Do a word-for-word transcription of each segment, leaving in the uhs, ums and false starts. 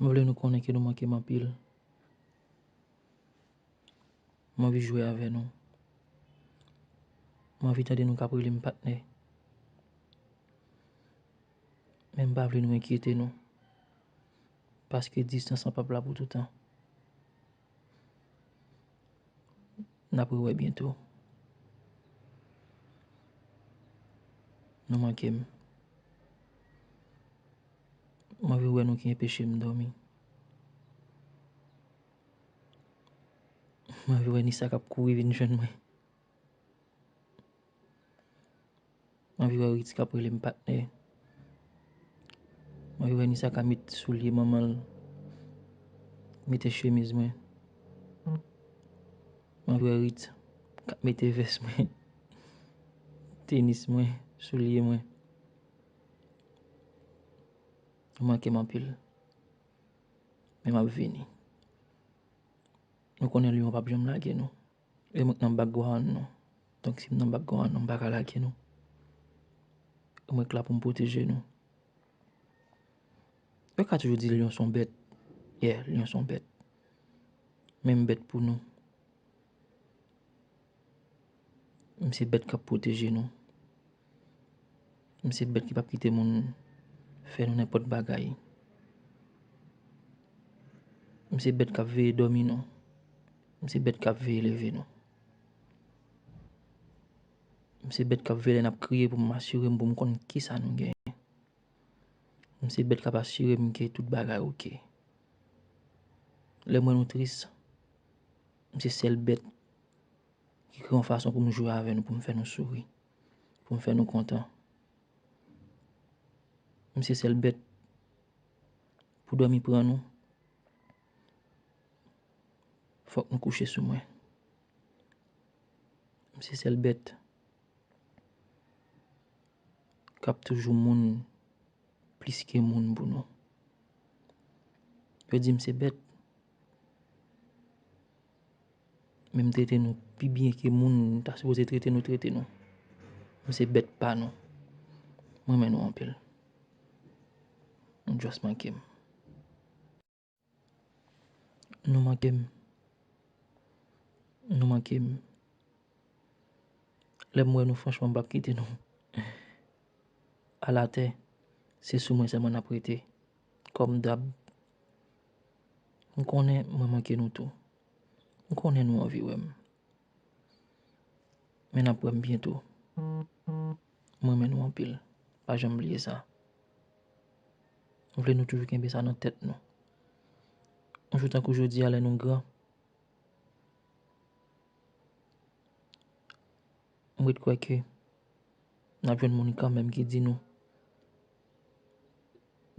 M vle nou konnen ke nou manke m anpil. M anvi jwe avè nou. M anvi tande nou k ap rele m patnè. Men m pa vle nou enkyete nou. Paske distans lan p ap la pou toutan. N ap rewè byento. Nou manke m. M anvi wè nou ki enpeche m dòmi. M anvi wè Nisa k ap kouri vin jwenn mwen. M anvi wè Ritz k ap rele m patnè. M anvi wè Nisa k ap met soulye manman l, mete chemiz mwen. M anvi wè Ritz k ap mete vès mwen, tenis mwen, soulye mwen. Nou manke m anpil. Men m ap vini. Nou konnen lyon p ap janm lage nou. E mwen k nan background nou. Donk si m nan background nou, m pa ka lage nou. E mwen k la pou m pwoteje nou. Yo ka toujou di lyon se yon bèt. Yeah, lyon se yon bèt. Men m bèt pou nou. M se bèt k ap pwoteje nou. M se bèt ki p ap kite moun fè nou nenpòt bagay. M se bèt k ap veye dòmi nou. M se bèt k ap veye leve nou. M se bèt k ap veye lè n ap kriye pou m asire m, pou m konn kisa nou genyen. M se bèt k ap asire m ke tout bagay oke. Lè m wè nou tris, m se sèl bèt ki kreye yon fason pou m jwe avè nou, pou m fè nou souri, pou m fè nou kontan. M se sèl bèt, pou dòmi pran nou, fòk nou kouche sou mwen. M se sèl bèt k ap toujou moun plis ke moun pou nou. Yo di m se bèt, men m trete nou pi byen ke moun ta sipoze trete nou, trete nou. M se bèt pa nou. M renmen nou anpil. Nou just manke m. Nou manke m. Nou manke m. Lè m wè nou, franchman, m p ap kite nou alatè. Se sou mwen sèlman n ap rete. Kòm dab, m konnen mwen manke nou tou. M konnen nou anvi wè m. Men n ap wè m byento. M renmen nou anpil. Pa janm bliye sa. M vle nou toujou kenbe sa nan tèt nou. Yon jou tankou jodi a, lè nou gran, m ret kwè ke n ap jwenn moun kanmenm ki di nou,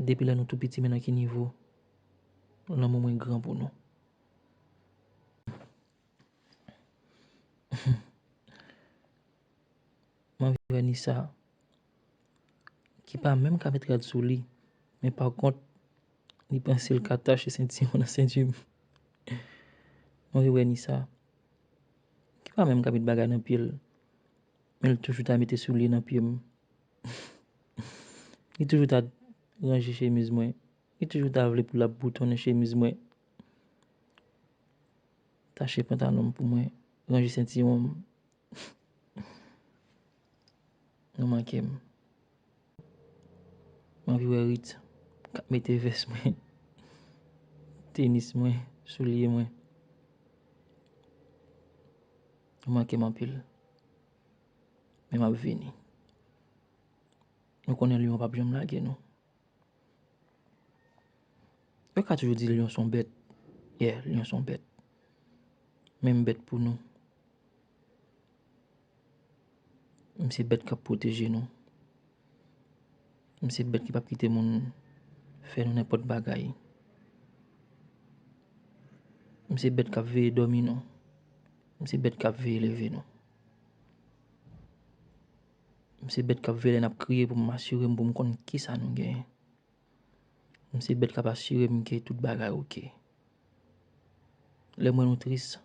depi lè nou tou piti, men nan ki nivo lanmou mwen gran pou nou. M anvi wè Nisa, ki pa menm ka met rad sou li, men pa kont, li panse l ka tache sentiwon nan senti m. M anvi wè Nisa, ki pa menm ka met bagay nan pye l, men l toujou ta mete soulye nan pye m. Li toujou ta ranje chemiz mwen. Li toujou ta vle pou l ap boutonnen chemiz mwen, tache pantalon m pou mwen, ranje sentiwon m. Nou manke m. M anvi wè Ritz k ap mete vès mwen, tenis mwen, soulye mwen. Nou manke m anpil. Men m ap vini. Nou konnen lyon p ap janm lage nou. Yo ka toujou di lyon se yon bèt. Yeah, lyon se yon bèt. Men m bèt pou nou. M se bèt k ap pwoteje nou. M se bèt ki p ap kite moun fè nou nenpòt bagay. M se bèt k ap veye dòmi nou. M se bèt k ap veye leve nou. M se bèt k ap veye lè n ap kriye pou m asire m, pou m konn kisa nou genyen. M se bèt k ap asire m ke tout bagay oke. Lè m wè nou tris,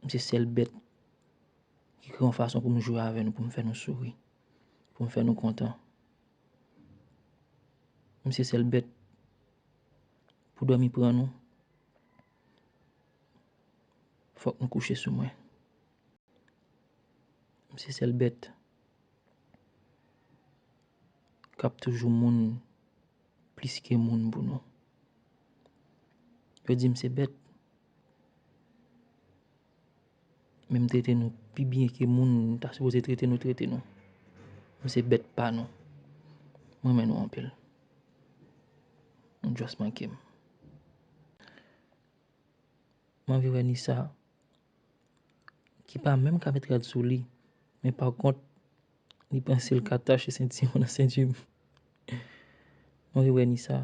m se sèl bèt ki kreye yon fason pou m jwe avè nou, pou m fè nou souri, pou m fè nou kontan. M se sèl bèt Pou dòmi pran nou, fòk nou kouche sou mwen. M se sèl bèt k ap toujou moun plis ke moun pou nou. Yo di m se bèt, men m trete nou pi byen ke moun ta sipoze trete nou, trete nou. M se bèt pa nou. M renmen nou anpil. Nou just manke m. M anvi wè Nisa, ki pa menm ka met rad sou li, men pa kont, li panse l ka tache sentiwon nan senti m. M anvi wè Nisa,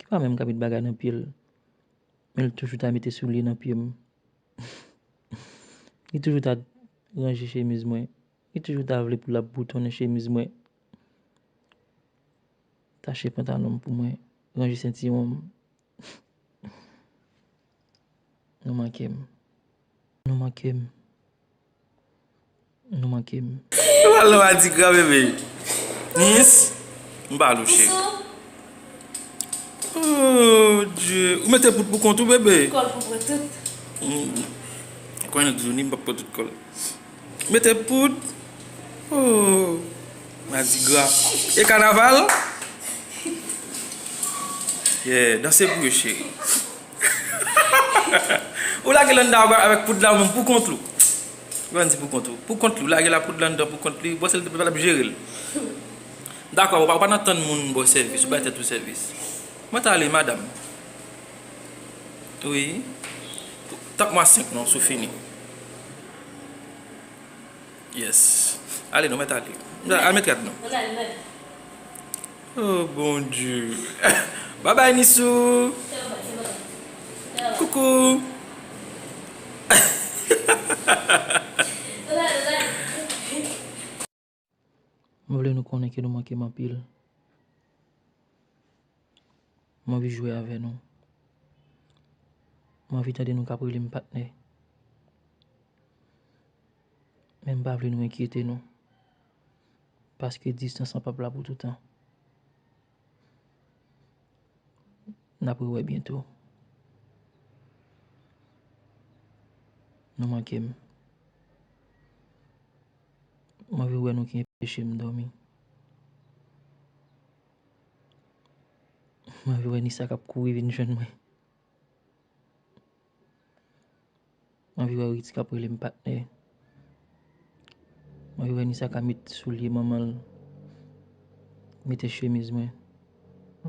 ki pa menm ka met bagay nan pye l, men l toujou ta mete soulye nan pye m. Li toujou ta ranje chemiz mwen. Li toujou ta vle pou l ap boutonnen chemiz mwen, tache pantalon m pou mwen, ranje sentiwon m. Nou manke m. Nou manke m. Nou manke m. Ou pral nan madigra, bebe. Nis, m ba l ou, cheri. Oh, Dieu. Ou mete poud pou kont ou, bebe? Kòl pou pran tout. Mm. Kòl nan di w ni, m p ap pran tout kòl. Mete poud. Oh. Madigra. E kanaval? Yeah, danse pou yo, cheri. Ou lage l anndan avèk poud la, ou menm pou kont ou. Ou ann di pou kont ou. Pou kont li, ou lage la poud la anndan pou kont li, bon, se l te pral ap jere l. Dakò, ou pa, ou pa nan tann moun ba w sèvis, ou bay tèt ou sèvis. Mwen t ale, madanm. Wi. Tank mwa senk non, si w fini. Yes. Ale non, mèt ale. Al met rad non. Oh, Bondye. Bye bye, Nisou. Koukou. M vle nou konnen ke nou manke m anpil. M anvi jwe avè nou. M anvi tande nou k ap rele m patnè. Men m pa vle nou enkyete nou. Paske distans lan p ap la pou toutan. N ap rewè byento. Nou manke m. M anvi wè nou ki enpeche m dòmi. M anvi wè Nisa k ap kouri vin jwenn mwen. M anvi wè Ritz k ap rele m patnè. M anvi wè Nisa k ap met soulye manman l, mete chemiz mwen.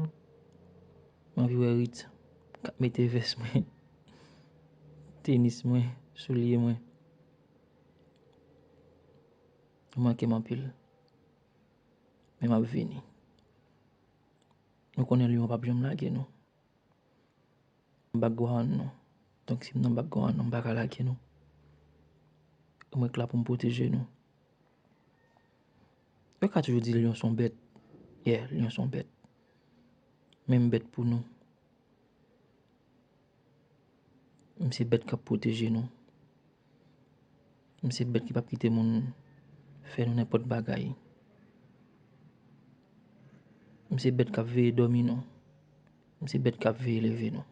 M anvi wè Ritz k ap mete vès mwen, tenis mwen, soulye mwen. Nou manke m anpil. Men m ap vini. Nou konnen lyon p ap janm lage nou. Background nou. Donk, si m nan background nou, m pa ka lage nou. Mwen k la pou m pwoteje nou. Yo ka toujou di lyon se yon bèt. Yeah, lyon se yon bèt. Men m bèt pou nou. M se bèt k ap pwoteje nou. M se bèt ki p ap kite moun fè nou nenpòt bagay. M se bèt k ap veye dòmi nou. M se bèt k ap veye leve nou.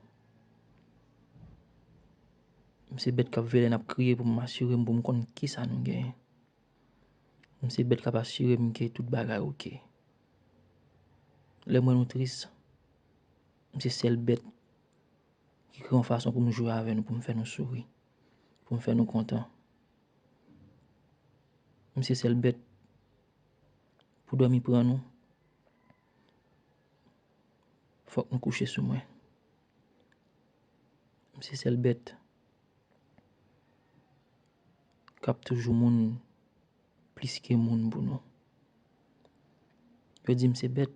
M se bèt k ap veye lè n ap kriye pou m asire m, pou m konn kisa nou genyen. M se bèt k ap asire m ke tout bagay oke. Lè m wè nou tris, m se sèl bèt ki kreye yon fason pou m jwe avè nou, pou m fè nou souri, pou m fè nou kontan. M se sèl bèt pou dòmi pran nou, fòk nou kouche sou mwen. M se sèl bèt k ap toujou moun plis ke moun pou nou. Yo di m se bèt,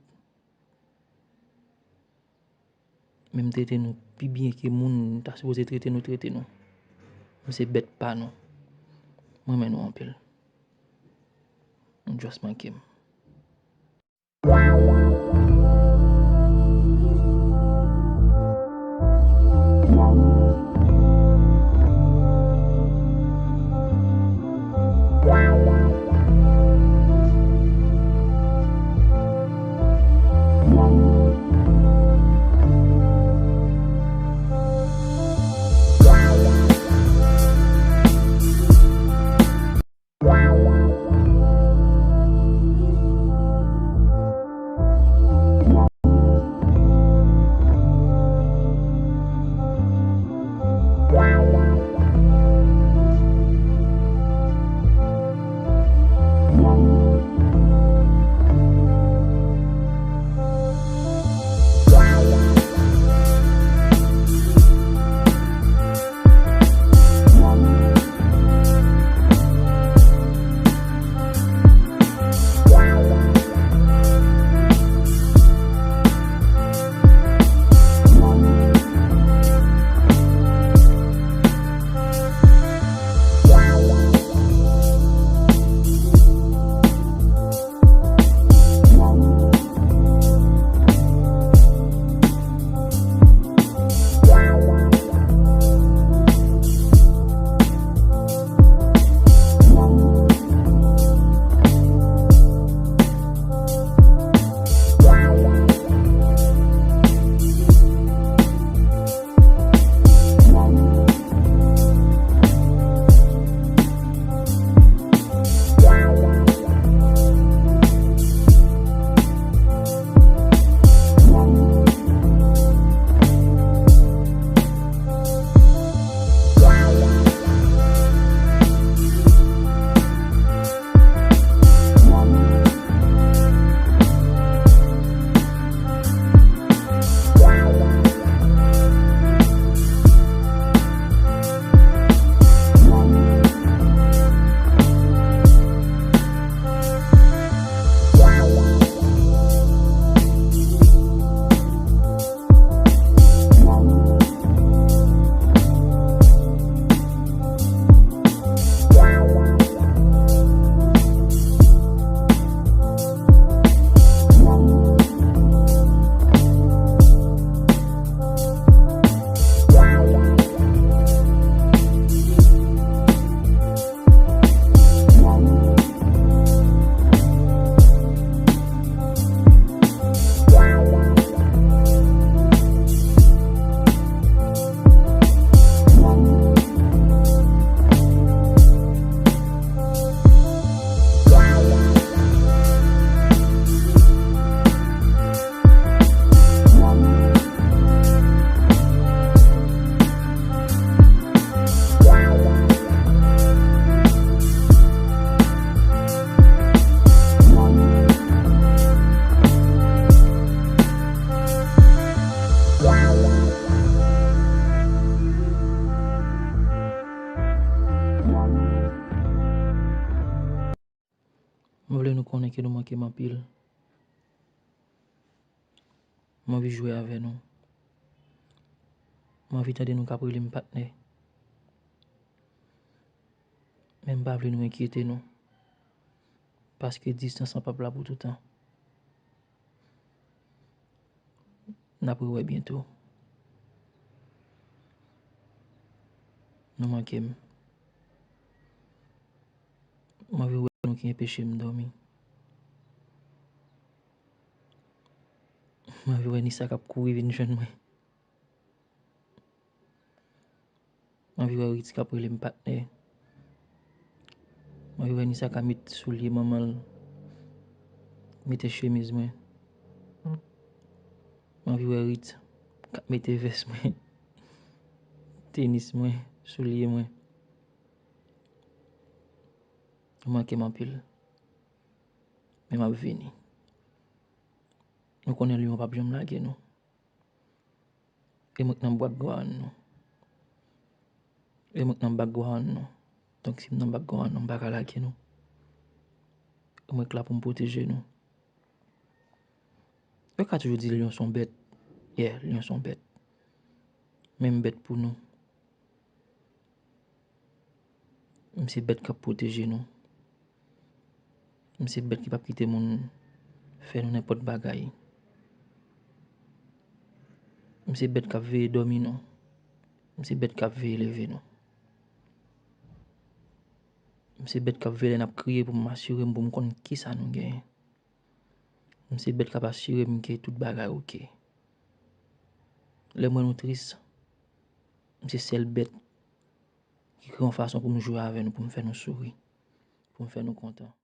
men m trete nou pi byen ke moun ta sipoze trete nou, trete nou. M se bèt pa nou. M renmen nou anpil. Nou just manke m. Ke m anpil. M anvi jwe avè nou. M anvi tande nou k ap rele m patnè. Men m pa vle nou enkyete nou. Paske distans lan p ap la pou toutan. N ap rewè byento. Nou manke m. M anvi wè nou ki enpeche m dòmi. M anvi wè Nisa k ap kouri vin jwenn mwen. M anvi wè Ritz k ap rele m patnè. M anvi wè Nisa k ap met soulye manman l, mete chemiz mwen. M anvi wè Ritz k ap mete vès mwen, tenis mwen, soulye mwen. Nou manke m anpil. Men m ap vini. Nou konnen lyon p ap janm lage nou. E mwen k nan background nou. E mwen k nan background nou. Donk si m nan background nou, m pa ka lage nou. E mwen k la pou m pwoteje nou. Yo ka toujou di lyon se yon bèt. Yeah, lyon se yon bèt. Men m bèt pou nou. M se bèt k ap pwoteje nou. M se bèt ki p ap kite moun fè nou nenpòt bagay. M se bèt k ap veye dòmi nou. M se bèt k ap veye leve nou. M se bèt k ap veye lè n ap kriye pou m asire m, pou m konn kisa nou genyen. M se bèt k ap asire m ke tout bagay oke. Lè m wè nou tris, m se sèl bèt ki kreye yon fason pou m jwe avè nou, pou m fè nou souri, pou m fè nou kontan.